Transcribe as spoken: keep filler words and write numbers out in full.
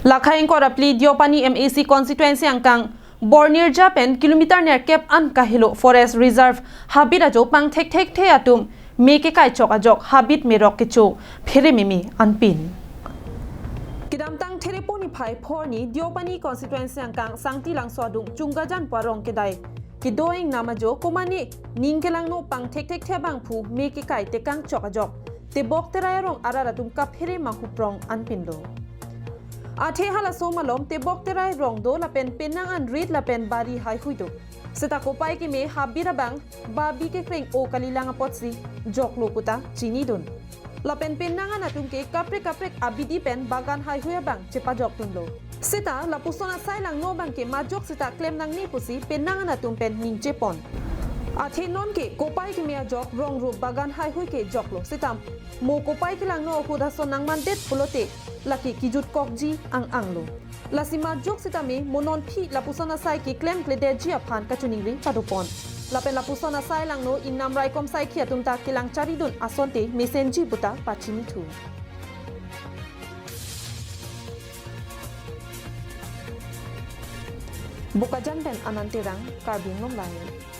Lakhai ingkoi ra phli Deopani M A C constituency angkang Bornirja pen kilometer nerkep an kahelo forest reserve habit ajo pangthekthekthe atum me kekai chok ajok habit merok kecho phere meme anpin. Kedamtang Therepo niphai phor arni Deopani constituency angkang Sangti Langso adung Chunggajan pu arong kedai kedo ingnam ajo komane ning kelangno pangthekthekthe abangphu me kekai tekang chok ajok tebok terai arong arat atum kaphere manghuprong anpinlo. Athe halaso malom tebok terai rong do lapen penang an rit lapen bari haihui do. Seta kopai keme habit abang babi kekreng o kalilang apotsi joklo puta chinidun. Lapen penang an atum ke kaprek kaprek abidi pen bagan haihui abang chepajokdunlo. Seta lapuson asai langno abang ke majok seta klem nangne pusi penang an atum pen ningje pon. Athe non ke kopai keme ajok rong rup bagan haihui ke joklo. Seta mo kopai kelangno ahut ason nangmandet pulote lake kijutkokji ang-anglo. Lasi majok sitame mo nonphi lapuson asai keklem kledetji aphan kachiningri padopon. Lapen lapuson asai langno ingnam raikom saikhi atum ta kelang charidun asonte mesenji puta pachinithu. Bokajan pen Anand Terang, Karbi Anglong Live.